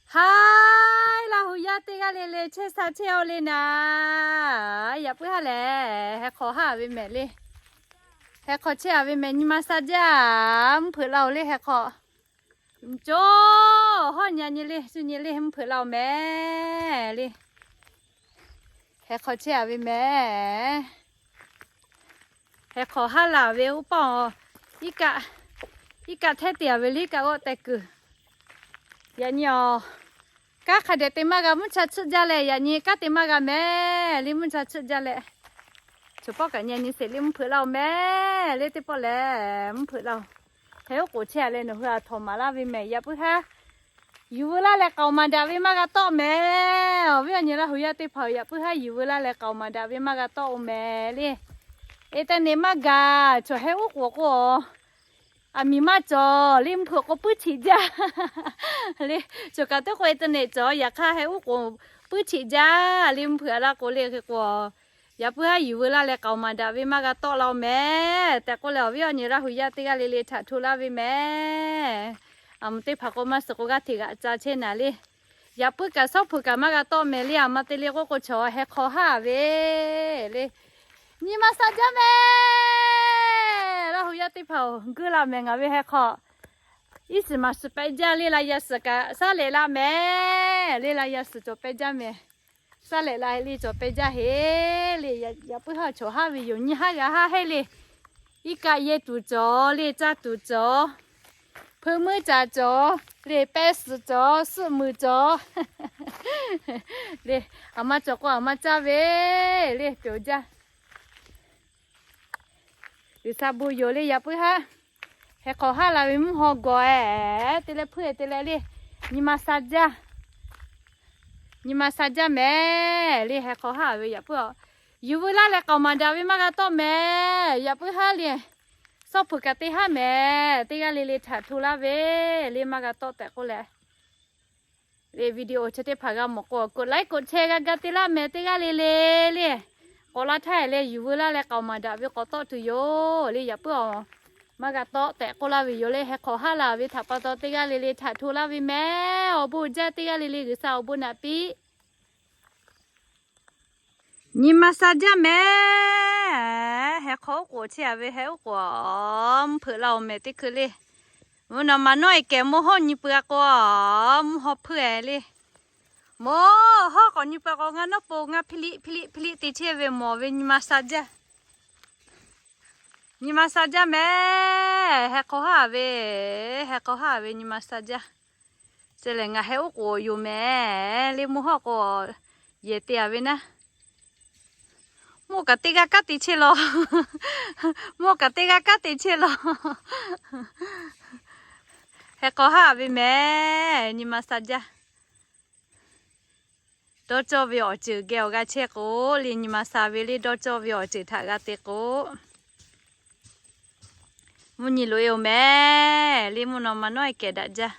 Haiˉ, Laˇ hu yaˇ teˇ g'aˇ le le chehˇ sha chehˇ-aw le naˍ. Yaꞈ puiˉ haˉ lehˬ, heh hk'awꞈ haˉ ve mehˍ le. Heh hk'awꞈ chehˇ-a ve mehˍ, nyi ma sha jaˇ, mvuhˇ hpeuꞈ la-oˬ le heh hk'awꞈ. Coˇ hawˉ nyi nyi le, shu nyi le, mvuhˇ hpeuꞈ la-oˬ mehˍ le. Heh hk'awꞈ chehˇ-a ve mehˍ. Heh hk'awꞈ haˉ laˬ ve oˇ paˆ-oˬ, iˉ kaˆ, iˉ kaˆ htehˇ te-a ve le, iˉ kaˆ g'awˆ teh kuiˬ. Yaꞈ nyi-aˬ, kanˉ hk'a dehꞈ te maˇ g'a, mvuhˇ cha tsuhˆ jaˇ leh, yaꞈ nyi kanˉ te maˇ g'a mehˍ le, mvuhˇ cha tsuhˆ jaˇ leh, choˬ pawˆ kaꞈ nyi nyi sheˍ le, mvuhˇ hpeuꞈ la-oˬ mehˍ le, teˇ pawˆ lehˬ mvuhˇ hpeuꞈ la-oˬ. Heh oˉ k'oˍ chehˇ-a leh nawˬ hui aˬ htawnˍ maˍ laˇ ve mehˍ, yaꞈ puiˉ haˉ yuˬ veu laˇ leh k'aoˍ maˍ daꞈ ve maˇ g'a tawˆ mehˍ. Awˬ viˉ awˬ nyi Laˇ hu yaˇ teˇ hpaˍ-oˬ, yaꞈ puiˉ haˉ yuˬ veu laˇ leh k'aoˍ maˍ daꞈ ve maˇ g'a tawˆ-oˬ mehˍ le. Eˍteˍneˍ maˇ gaˬ, chaw heh oˉ k'oˍ k'o, aˬ miˍ maˇ cawˬ le, mvuhˇ hpeuꞈ k'o puiˉ cheꞈ jaˇ le. Choˬ kaꞈ teˇ k'o eˍteˍneˍ cawˬ, yaꞈ hk'aˇ heh oˉ k'oˍ puiˉ cheꞈ jaˇ le, mvuhˇ hpeuꞈ a laˇ k'o le hk'e k'o, yaꞈ puiˉ haˉ yuˬ veu laˇ leh k'aoˍ maˍ daꞈ ve maˇ g'a tawˆ la-oˬ mehˍ tehꞈ k'oˆ leh, awˬ viˉ awˬ nyi Laˇ hu yaˇ teˇ g'aˇ le le htaꞈ hto laˇ ve mehˍ. Aˬ mvuhˬ teˇ hpaˍ k'o maˇ suhˍ k'o g'aˇ hteꞈ g'aꞈ ca chehˇ naˍ le. Yaꞈ puiˉ kaꞈ shawˉ hpu kaꞈ maˇ g'a tawˆ mehˍ le, aˬ ma te le k'oˆ k'o chaw heh hk'awꞈ haˉ ve le. Nyi ma sha jaˇ mehˍ. Laˇ hu yaˇ teˇ hpaˍ-oˬ, guˇ la mehˍ ngaˬ ve heh hk'awꞈ. Iˉ shiˍ maˬ shiˍ pehꞈ jaˇ le, la yaˇ shiˍ kaꞈ shaˉ lehꞈ la mehˍ le, la yaˇ shiˍ cawˬ pehꞈ jaˇ mehˍ. Shaˉ lehꞈ la le cawˬ pehꞈ jaˇ heˆ le. Yaꞈ puiˉ haˉ chaw haˉ ve yoˬ, nyi haˉ g'a haˉ heˆ le. Iˉ kaˆ yehˇ tuˬ cawˬ le, caˇ tuˬ cawˬ, hpeu meuˇ caˍ cawˬ le, pehˇ suhˍ cawˬ, suhˆ muiˬ cawˬ le. Aˬ ma cawˬ k'o aˬ ma caˇ ve le, peuˬ jaˇ. G'uiˬsha bon yoˬ le, yaꞈ puiˉ haˉ heh hk'awꞈ haˉ la ve mvuhˇ haw gawˬ-e te leh hpuiˇ-e te leh le, nyi ma sha jaˇ. Nyi ma sha jaˇ mehˍ le, heh hk'awꞈ haˉ ve yaꞈ puiˉ-a. Yuˬ veu laˇ leh k'aoˍ maˍ daꞈ ve maˇ g'a tawˆ mehˍ, yaꞈ puiˉ haˉ le. Shawˉ hpu kaꞈ te haˉ mehˍ, teˇ g'aˇ le le htaꞈ hto laˇ ve le, maˇ g'a tawˆ tehꞈ k'oˆ leh le, video chi teˇ hpaˍ g'a mawˬ k'o, กดไลค์ กดแชร์ g'a ga te laˇ mehˍ, teˇ g'aˇ le le le. K'awꞈ la htaˇ leh yuˬ veu laˇ leh k'aoˍ maˍ daꞈ ve k'awꞈ tawˆ tuˬ yoˬ le, yaꞈ puiˉ-a. Maˇ g'a tawˆ tehꞈ k'oˆ laˇ ve yoˬ le, heh hk'awꞈ haˉ la ve htaꞈ pa taw teˇ g'aˇ le le htaꞈ hto laˇ ve mehˍ. Awˬ bon jaˇ, teˇ g'aˇ le le G'uiˬsha awˬ bon naꞈ piˇ. Nyi ma sha jaˇ mehˍ. Heh hk'awꞈ oˉ k'oˍ chehˇ-a ve, heh oˉ k'oˍ mvuhˇ hpeuꞈ la-oˬ mehˍ teˇ hkui le. Mvuhˇ naw ma nawˉ-e kehˬ mvuhˇ hawˉ nyi peuˬ-a k'o, mvuhˇ hawˉ hpuiˇ-e le. Mvuhˇ hawˉ k'awꞈ nyi peuˬ k'o, ngaˇ nawˉ po ngaˇ hpiˇ liˆ hpiˇ liˆ hpiˇ liˆ te chehˇ ve mawˬ ve, nyi ma sha jaˇ. Nyi ma sha jaˇ mehˍ. Heh hk'awꞈ haˉ ve, heh hk'awꞈ haˉ ve nyi ma sha jaˇ. Chi lehˬ ngaˬ heh oˉ k'oˍ yoˬ mehˍ le, mvuhˇ hawˉ k'o yehˬ te-a ve naˉ. Mvuhˇ kaꞈ teˇ g'aˇ kanˉ te chehˇ law. Mvuhˇ kaꞈ teˇ g'aˇ kanˉ te chehˇ law. Heh hk'awꞈ haˉ ve mehˍ, nyi ma sha jaˇ. Dawˇ cawˇ ve awˬ ceuˬ geh awˬ g'a chehˇ k'o le, nyi ma sha ve le, dawˇ cawˇ ve awˬ ceuˬ htaꞈ g'a te k'o, mvuhˇ nyi loꞈ-e-oˬ mehˍ le, mvuhˇ naw ma nawˉ-e kehˬ daꞈ jaˇ.